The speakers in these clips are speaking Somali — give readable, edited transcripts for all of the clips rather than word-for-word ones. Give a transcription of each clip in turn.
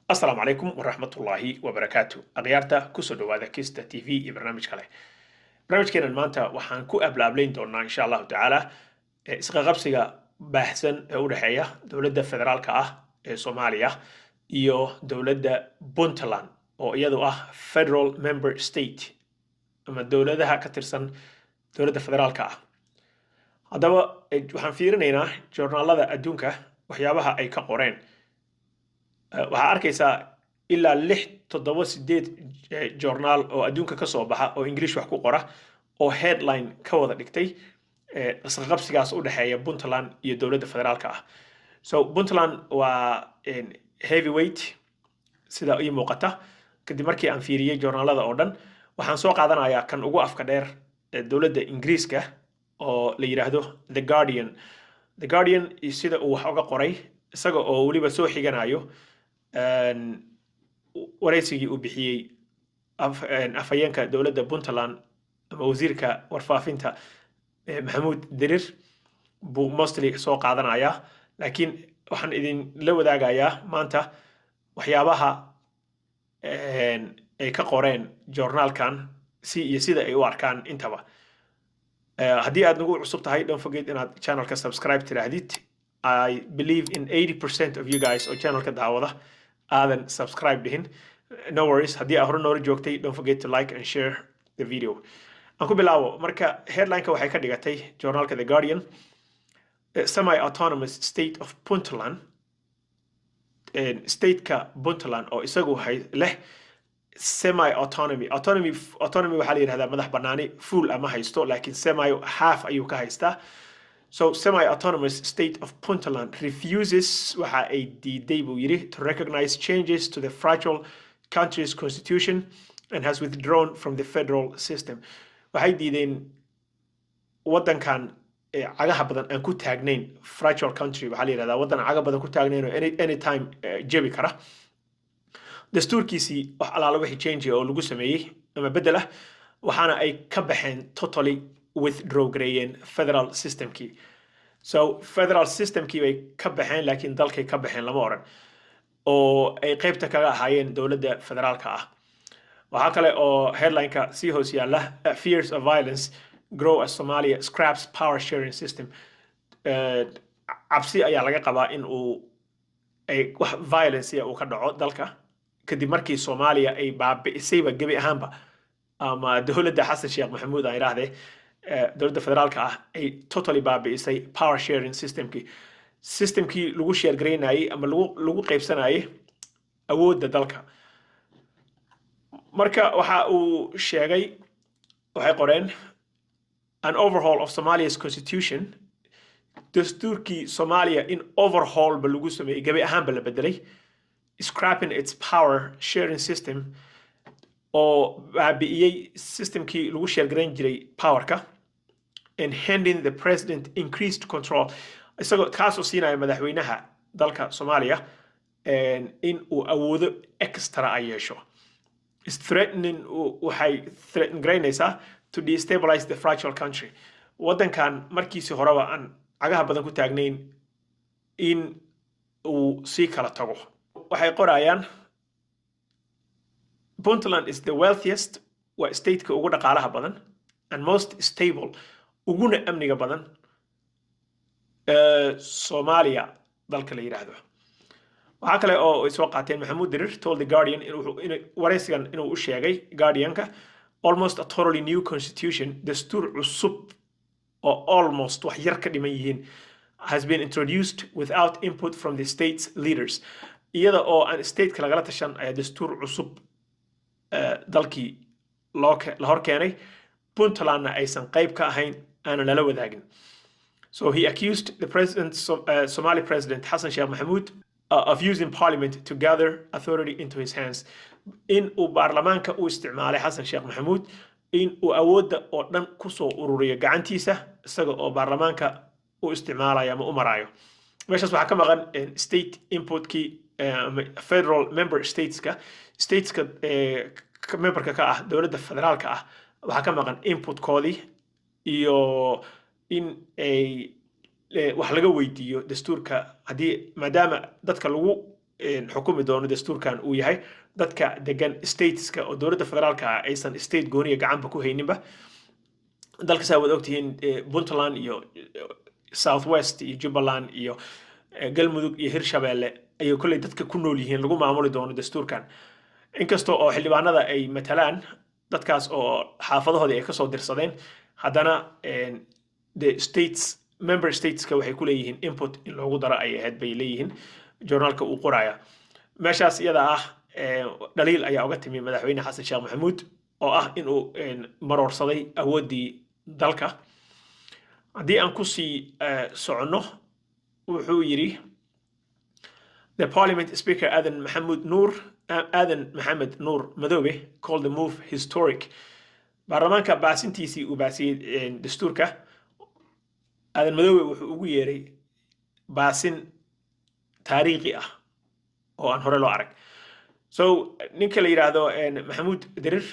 Asalaamu calaykum waraxmatullaahi wabarakaatu. Akhyaarta, kusoo dhawaada Kista TV iyo barnaamij kale. Barnaamijkeenan maanta waxaan ku ablaablayn doonaa, insha Allahu tacaala, isqaqabsiga baahsan ee u dhexeeya dowladda federaalka ah ee Soomaaliya iyo dowladda Puntland, oo iyadu ah federal member state ama dowladaha ka tirsan dowladda federaalka ah. Haddaba waxaan fiirinaynaa joornaalada adduunka waxyaabaha ay ka qoreen. Waxaa arkaysaa ilaa lix, toddoba, sideed joornaal oo adduunka ka soo baxa oo English wax ku qora oo headline ka wada dhigtay isqaqabsigaas u dhexeeya Puntland iyo dowladda federaalka ah. So Puntland waa heavyweight sida ii muuqata. Kadib markii aan fiiriyey joornaalada oo dhan, waxaan soo qaadanayaa kan ugu afka dheer ee dowladda Ingiriiska oo la yidhaahdo The Guardian. The Guardian sida uu wax uga qoray, isaga oo weliba soo xiganayo wareysigii uu bixiyey afhayeenka dowladda Puntland ama wasiirka warfaafinta, Maxamuud Dirir, buu mostly soo qaadanayaa. Laakiin waxaan idin la wadaagayaa maanta waxyaabaha ay ka qoreen joornaalkan si iyo sida ay u arkaan intaba. Haddii aad nagu cusub tahay, don't forget inaad channelka subscribe tiraahdid. I believe in 80% of you guys oo channelka daawada aadan subscribe dhihin. No worries. Haddii aad hore noola joogtay, don't forget to like and share the video. Aan ku bilaabo. Marka headlineka waxay ka dhigatay journalka The Guardian, semi autonomous state of Puntland, stateka Puntland oo isagu leh semi autonomy. Autonomy waxaa la yidhahdaa madax banaani full ama haysto, laakiin semi, half ayuu ka haystaa. So semi-autonomous state of Puntland refuses, waxa ay diiday buu yidhi, to recognize changes to the fragile country's constitution and has withdrawn from the federal system. Waxay diideen waddankan cagaha badan aan ku taagnayn. Fragile country waxaa la yidhahdaa waddan caga badan ku taagnayn oo anytime jebi kara. Dastuurkiisii wax alaala wixii change oo lagu sameeyey ama bedel ah, waxaana ay ka baxeen, totally withdraw gareeyeen federal systemkii. So federal systemkii bay ka baxeen, laakiin dalkay ka baxeen lama oran, oo ay qaybta kaga ahaayeen dowladda federaalka ah. Waxaa kale oo headlineka sii hoos yaalla, fears of violence grow as Somalia scraps power sharing system. Cabsi ayaa laga qabaa in uu ay wax violence uu ka dhaco dalka kadib markii Soomaaliya ay baabi'isayba gebi ahaanba, ama dowladda Xasan Sheekh Maxamuud aan idhaahdee, dowladda federaalka ah ay totally baabi'isay power sharing systemkii, systemkii lagu share garaynayay ama lagu qaybsanayay awoodda dalka. Marka waxa uu sheegay, waxay qoreen, an overhaul of Somalia's constitution, dastuurkii Soomaaliya in overhaul ba lagu sameeyey, gebi ahaanba la bedelay, scrapping its power sharing system, oo baabi'iyey systemkii lagu share garayn jiray powerka, and handing the president increased control, isagoo kaasoo siinaya madaxweynaha dalka Soomaaliya in uu awoodo extra ay yeesho, is threatening, waxay threaten garaynaysaa, to destabilize the fragile country, waddankan markiisii horeba aan cagaha badan ku taagnayn in uu sii kala tago. Waxay qorayaan, Puntland is the wealthiest, waa stateka ugu dhaqaalaha badan, and most stable, uguna amniga badan, Soomaaliya dalka la yidhaahdo. Waxaa kale oo ay soo qaateen, Maxamuud Dirir told The Guardian waraysigan inuu u sheegay Guardianka, almost a totally new constitution, dastuur cusub oo almost wax yar ka dhiman yihiin, has been introduced without input from the state's leaders. Iyada oo aan stateka lagala tashan ayaa dastuur cusub dalkii loo la hor keenay, Puntlandna aysan qayb ka ahayn, aanan lala wadaagin. So he accused the president, Somali President Hassan Sheikh Mahmoud, of using parliament to gather authority into his hands. In uu baarlamaanka u isticmaalay Xasan Sheekh Maxamuud in uu awoodda oo dhan kusoo ururiyo gacantiisa, isaga oo baarlamaanka u isticmaalayo ama u maraayo. Meeshaas waxaa ka maqan state inputkii ama federal member stateska, stateska memberka ka ah dowladda federaalka ah, waxaa ka maqan inputkoodii iyo in ay wax laga weydiiyo dastuurka, haddii maadaama dadka lagu xukumi doono dastuurkan uu yahay dadka degan stateska, oo dowladda federaalka ah aysan state gooniya gacanba ku hayninba. Dalka saa waad ogtihiin, Puntland iyo South West iyo Jubbaland iyo Galmudug iyo Hirshabeelle ayay kolley dadka ku nool yihiin lagu maamuli doono dastuurkan, inkasta oo xildhibaanada ay matalaan dadkaas oo xaafadahoodii ay kasoo dirsadeen. Haddana the states, member stateska, waxay ku leeyihiin input in loogu daro ay ahayd, bay leeyihiin journalka uu qoraya. Meeshaas iyada ah dhaliil ayaa uga timi Madaxweyne Xasan Sheekh Maxamuud, oo ah inuu maroorsaday awooddii dalka. Haddii aan kusii soconno, wuxuu yidhi: The parliament speaker Adan Maxamed Nuur, Adan Maxamed Nuur Madoobe, called the move historic. Baarlamaanka baasintiisii uu baasiyey dastuurka, Aadan Madoobe wuxuu ugu yeeray baasin taariikhi ah oo aan hore loo arag. So ninka la yidhaahdo Maxamuud Dirir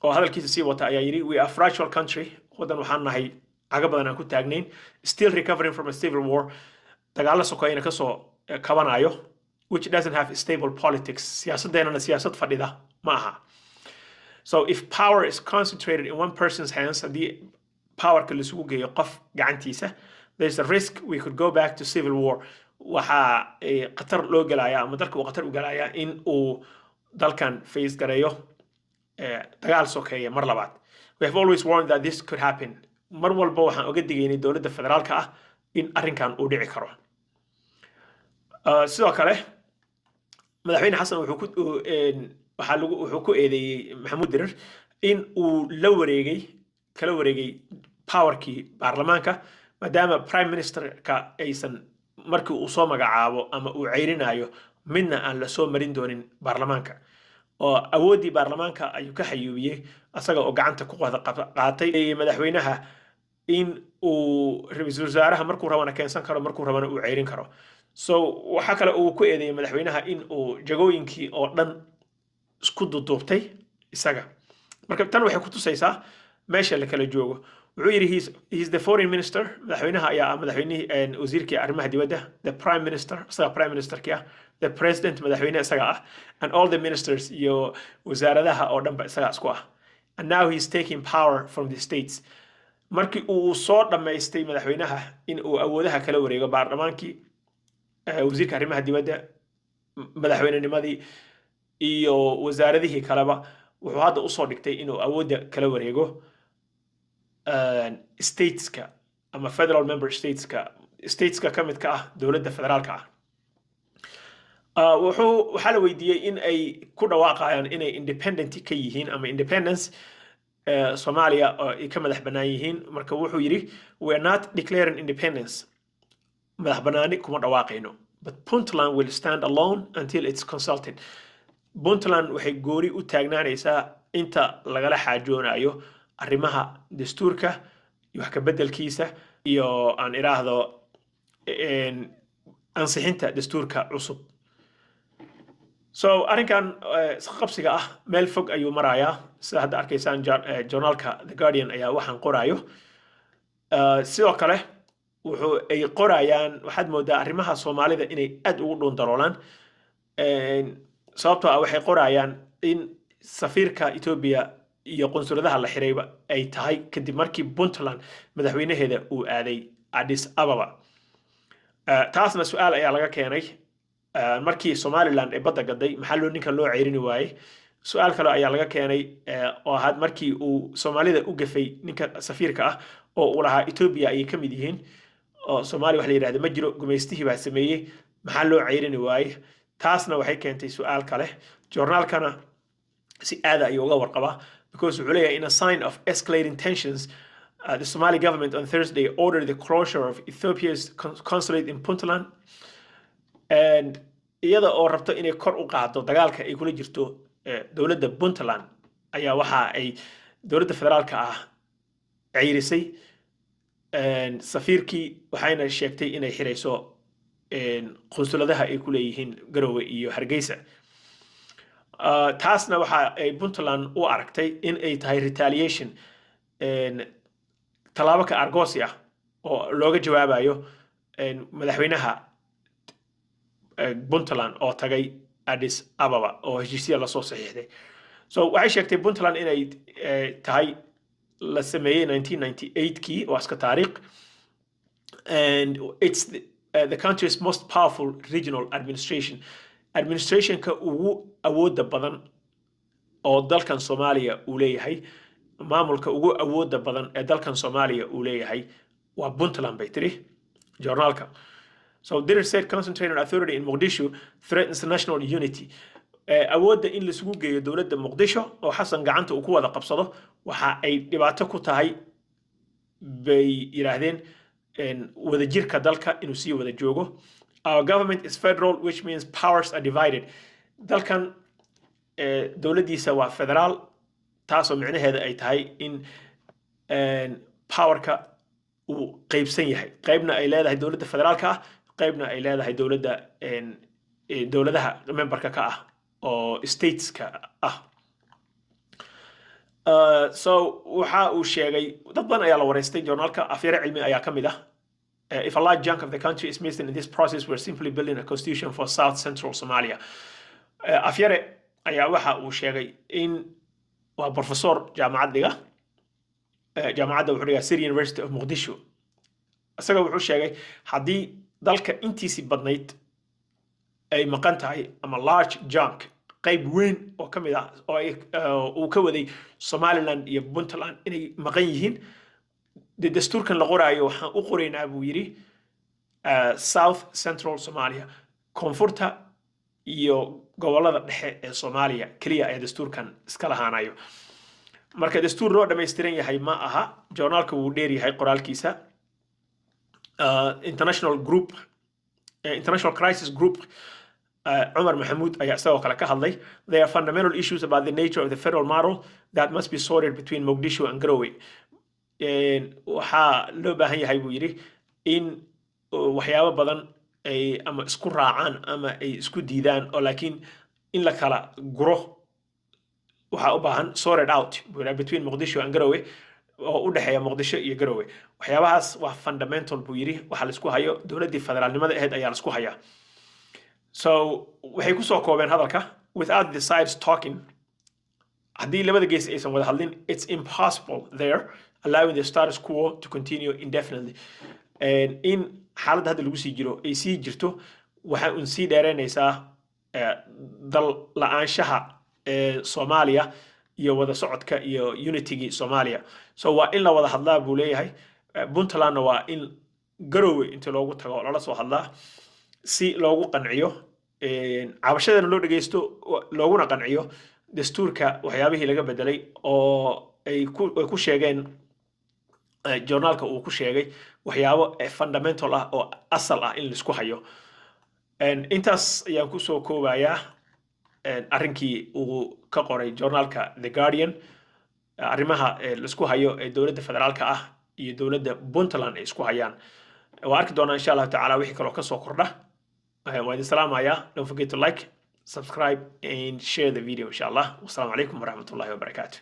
oo hadalkiisa sii wata ayaa yidhi: "We are fragile country," waddan waxaan nahay caga badan aan ku taagnayn, "still recovering from a civil war," dagaallo sokeeyana kasoo kabanayo, "which doesn't have stable politics," siyaasadeennana siyaasad fadhida ma aha. "So if power is concentrated in one person's hands," haddii powerka laisugu geeyo qof gacantiisa, "there's a risk we could go back to civil war," waxaa khatar loo gelayaa ama dalka uu khatar u gelayaa in uu dalkan face gareeyo dagaal sokeeya mar labaad. "We have always warned that this could happen," mar walba waxaan oga digaynay dowladda federaalka ah in arrinkan uu dhici karo. Sidoo kale Madaxweyne Xasan wuxuu ku waxaa lagu wuxuu ku eedeeyey Maxamuud Dirir in uu la wareegay, kala wareegay powerkii baarlamaanka, maadaama prime ministerka aysan markii uu soo magacaabo ama uu ceyrinayo midna aan la soo marin doonin baarlamaanka, oo awooddii baarlamaanka ayuu ka xayuubiyey, asaga oo gacanta ku wada qaatay madaxweynaha in uu ra-iisul wasaaraha markuu rabana keensan karo, markuu rabana uu ceyrin karo. So waxaa kale uu ku eedeeyey madaxweynaha in uu jagooyinkii oo dhan isku duduubtay isaga. Marka tan waxay ku tusaysaa meesha la kala joogo. Wuxuu yidhi he's the foreign minister, madaxweynaha ayaa ah madaxweynihii, wasiirkii arrimaha dibadda, the prime minister, isaga prime ministerkii ah, the president, madaxweyne isaga ah, and all the ministers, iyo wasaaradaha oo dhanba isaga isku ah, and now he's taking power from the states. Markii uu soo dhammaystay madaxweynaha in uu awoodaha kala wareego baarlamaankii, wasiirka arrimaha dibadda, madaxweynenimadii iyo wasaaradihii kaleba, wuxuu hadda usoo dhigtay inuu awoodda kala wareego stateska ama federal member stateska, stateska ka midka ah dowladda federaalka ah. Wuxuu waxaa la weydiiyey in ay ku dhawaaqayaan inay independent ka yihiin ama independence Soomaaliya oo ay ka madax bannaan yihiin. Marka wuxuu yidhi: "We are not declaring independence," madax bannaani kuma dhawaaqayno, "but Puntland will stand alone until it's consulted." Puntland waxay gooni u taagnaanaysaa inta lagala xaajoonayo arrimaha dastuurka iyo wax ka beddelkiisa iyo, aan idhaahdo, ansixinta dastuurka cusub. So arrinkan qabsiga ah meel fog ayuu marayaa. Sida hadda arkaysaan, journalka The Guardian ayaa waxaan qoraayo. Sidoo kale wuxuu ay qorayaan, waxaad moodaa arrimaha Soomaalida inay aad ugu dhuun daloolaan, sababtoo ah waxay qorayaan in safiirka Etoobiya iyo qunsuladaha la xirayba ay tahay kadib markii Puntland madaxweynaheeda uu aaday Addis Ababa. Taasna su-aal ayaa laga keenay: markii Somaliland ay badda gaday, maxaa loo ninka loo ceyrini waayey? Su-aal kale ayaa laga keenay oo ahaad markii uu Soomaalida u gafay ninka safiirka ah oo uu lahaa Etoobiya ayay ka mid yihiin oo Soomaaliya wax la yidhahda ma jiro, gumaystihii baa sameeyey, maxaa loo ceyrini waayey? Taasna waxay keentay su-aal kale. Journaalkana si aada ayuu uga warqabaa, because wuxuu leeyahay: "In a sign of escalating tensions, the Somali government on Thursday ordered the closure of Ethiopia's consulate in Puntland," and iyada oo rabto inay kor u qaaddo dagaalka ay kula jirto dowladda Puntland ayaa waxa ay dowladda federaalka ah ceyrisay safiirkii, waxayna sheegtay inay xirayso qunsuladaha ay ku leeyihiin Garowe iyo Hargeysa. Taasna waxa ay Puntland u aragtay in ay tahay retaliation, tallaabo ka argoosi ah oo looga jawaabayo madaxweynaha Puntland oo tagay Addis Ababa oo heshiisya lasoo saxiixday. So waxay sheegtay Puntland inay tahay la sameeyey 1998kii, waa iska taariikh, and it's the country's most powerful regional administration, administrationka ugu awooda badan oo dalkan Soomaaliya uu leeyahay, maamulka ugu awooda badan ee dalkan Soomaaliya uu leeyahay waa Puntland, bay tiri journaalka. So Dirir said concentrated authority in Mogadishu threatens national unity. Awoodda in laisugu geeyo dowladda Muqdisho oo Xasan gacanta uu ku wada qabsado waxa ay dhibaato ku tahay, bay yidhaahdeen, wadajirka dalka inuu sii wada joogo. Our government is federal, which means powers are divided. Dalkan dowladdiisa waa federaal, taasoo micnaheeda ay tahay in powerka uu qeybsan yahay, qeybna ay leedahay dowladda federaalka ah, qeybna ay leedahay dowladda dowladaha memberka ka ah oo stateska ah. So waxa uu sheegay, dad badan ayaa la wareystay journaalka, Afyare Cilmi ayaa ka mid ah. If a large chunk of the country is missing in this process, we're simply building a constitution for South Central Somalia. Afyare ayaa waxa uu sheegay in waa professor jaamacad dhiga, jaamacadda wuxuu dhigaa City University of Muqdisho. Isaga wuxuu sheegay haddii dalka intiisii badnayd ay maqan tahay ama large chunk, qayb weyn oo ka mid ah oo uu ka waday Somaliland iyo Puntland inay maqan yihiin, dee dastuurkan la qoraayo waxaan u qoraynaa, buu yidhi, South Central Somalia, koonfurta iyo gobolada dhexe ee Soomaaliya keliya ayaa dastuurkan iska lahaanayo. Marka dastuur loo dhammaystiran yahay ma aha. Journaalka wuu dheer yahay qoraalkiisa. International group, International Crisis Group, Cumar Maxamuud ayaa isagoo kale ka hadlay. There are fundamental issues about the nature of the federal model that must be sorted between Mogadishu and Garowe. Waxaa loo baahan yahay, buu yidhi, in waxyaabo badan ay ama isku raacaan ama ay isku diidaan oo laakiin in la kala guro waxaa u baahan sorted out, buu yidhaha, between Muqdisho and Garowe, oo u dhexeeya Muqdisho iyo Garowe. Waxyaabahaas waa fundamental, buu yidhi. Waxa laisku hayo dowladdii federaalnimada ahayd ayaa laisku hayaa. So waxay kusoo koobeen hadalka: without the sides talking, haddii labada gees aysan wada hadlin, it's impossible there allowing the status quo to continue indefinitely. In xaaladda hadda lagu sii jiro ay sii jirto waxay un sii dheereynaysaa dal la-aanshaha Soomaaliya iyo wada socodka iyo unitygii Soomaaliya. So waa in la wada hadlaa, buu leeyahay. Puntlandna waa in Garowe inta loogu tago lala soo hadlaa si loogu qanciyo, cabashadana loo dhegeysto, looguna qanciyo dastuurka waxyaabihii laga bedelay oo ay ku sheegeen, journaalka uu ku sheegay waxyaabo fundamental ah oo asal ah in laisku hayo. Intaas ayaan kusoo koobayaa arrinkii uu ka qoray journaalka The Guardian, arrimaha laisku hayo ee dowladda federaalka ah iyo dowladda Puntland ay isku hayaan. Waa arki doonaa, insha Allahu tacaala, wixii kaloo kasoo kordha. Waa idin salaamayaa. Don't forget to like, subscribe and share the video, insha Allah. Wasalaamu calaykum waraxmatullahi wabarakaatu.